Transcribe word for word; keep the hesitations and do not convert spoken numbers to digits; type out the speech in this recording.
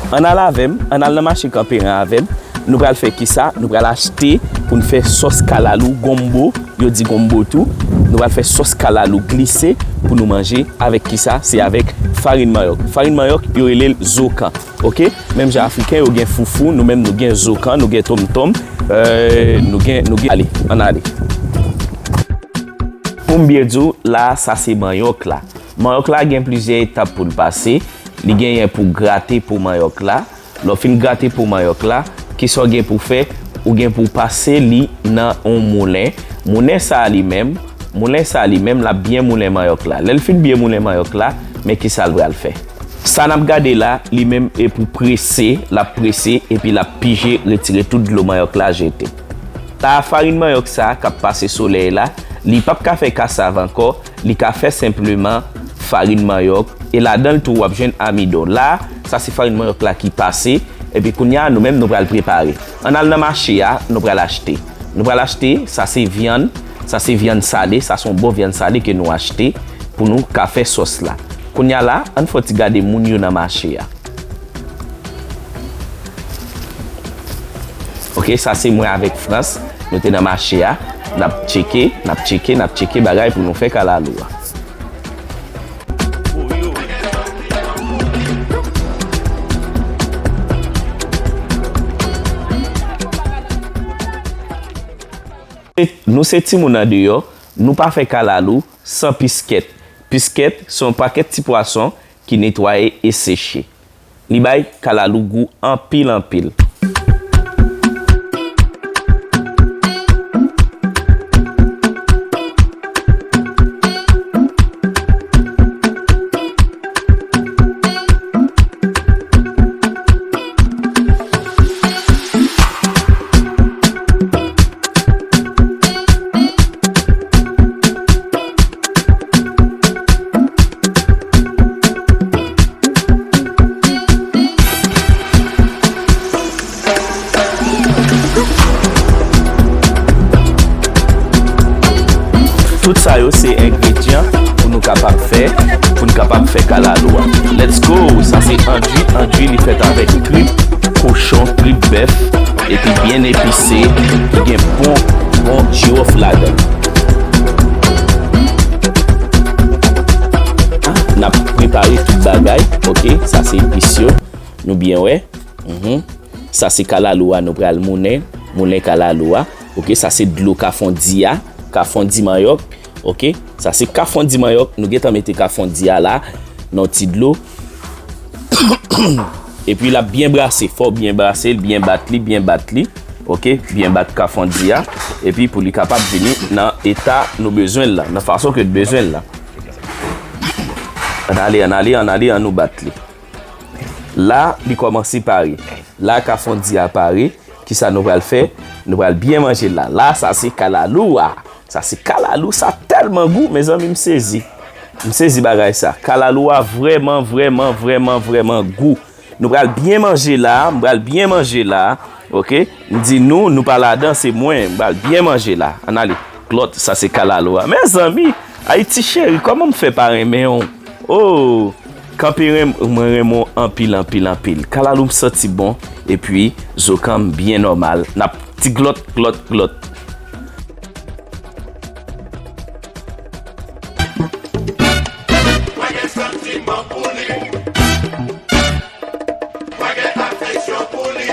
Ann al avè m, ann al nan mache Kanperen avè m. Nou pral fè kisa? Nou pral achte pou n fè sòs kalalou gonbo, yo di gonbo tou. Nou pral fè sòs kalalou glise pou nou manje avèk kisa? Se avèk farin manyòk. Farin manyòk, yo rele l zokan. Oke? Menm jan Afriken yo gen foufou, nou menm nou gen zokan, nou gen tonmtonm, euh, nou gen, nou gen, ale, ann ale. Pou m byen di w, la, sa se manyòk la. Manyòk la gen plizyè etap pou l pase. Li genyen pou grate po manyòk la. Lè w fin grate po manyòk la, kisa w gen pou w fè? Ou gen pou w pase li nan yon moulen. Moulen sa a li menm, moulen sa a li menm, l ap byen moulen manyòk la. Lè l fin byen moulen manyòk la, men kisa l pral fè? Sa n ap gade la, li menm e pou prese, l ap prese, epi l ap pije, retire tout dlo manyòk la, jete. La, farin manyòk sa a k ap pase solèy la, li p ap ka fè kasav ankò, li ka fè senpleman farin manyòk, e ladan l tou w ap jwenn amidon. La, sa se farin manyòk la ki pase, epi kounye a, nou menm, nou pral prepare. Ann al nan mache a, nou pral achte. Nou pral achte, sa se vyann, sa se vyann sale, sa se yon bon vyann sale ke nou achte pou nou ka fè sòs la. Kounye a la, ann fè yon ti gade moun yo nan mache a. Oke, sa se mwen avèk Frans. Nou te nan mache a. N ap tcheke, n ap tcheke, n ap tcheke bagay pou nou fè kalalou a. Nou se timoun andeyò, nou pa fè kalalou san piskèt. Piskèt se yon pakèt ti pwason ki netwaye e seche. Li bay kalalou gou anpil, anpil. Tout sa yo se engredyan pou nou kapab fè, pou n kapab fè kalalou a. Let's go! Sa se andui, andui li fèt avèk trip kochon, trip bèf, epi byen epise, ki gen bon, bon jiwòf ladan l. N ap prepare tout bagay, oke? Sa se epis yo, nou byen wè. Mhm. Sa se kalalou a, nou pral moulen, moulen kalalou a. Oke, sa se dlo kafondi a, kafondi manyòk. Oke, sa se kafondi manyòk, nou gentan mete kafondi a la nan ti dlo. Epi l ap byen brase, fò w byen brase l, byen bat li, byen bat li. Oke, byen bat kafondi a. Epi pou li kapab vini nan eta nou bezwen l la, nan fason ke n bezwen l la. Ann ale, ann ale, ann ale, ann nou bat li. La, li kòmanse pare. La, kafondi a pare. Kisa nou pral fè? Nou pral byen manje la. La, sa se kalalou a. Sa se kalalou, sa tèlman gou, mezanmi, m sezi. M sezi bagay sa. Kalalou a vrèman, vrèman, vrèman, vrèman gou. Nou pral byen manje la, m pral byen manje la. Oke? M di nou, nou pa ladan, se mwen. M pral byen manje la. Ann ale. Glòt, sa se kalalou a. Mezanmi, Ayiti cheri, kòman m fè pa renmen w? Oh, Kanperen, mwen renmen w anpil, anpil, anpil. Kalalou m santi bon, epi zokan m byen nòmal. N ap ti glòt, glòt, glòt. Mwen gen santiman pou li. Mwen gen afeksyon pou li.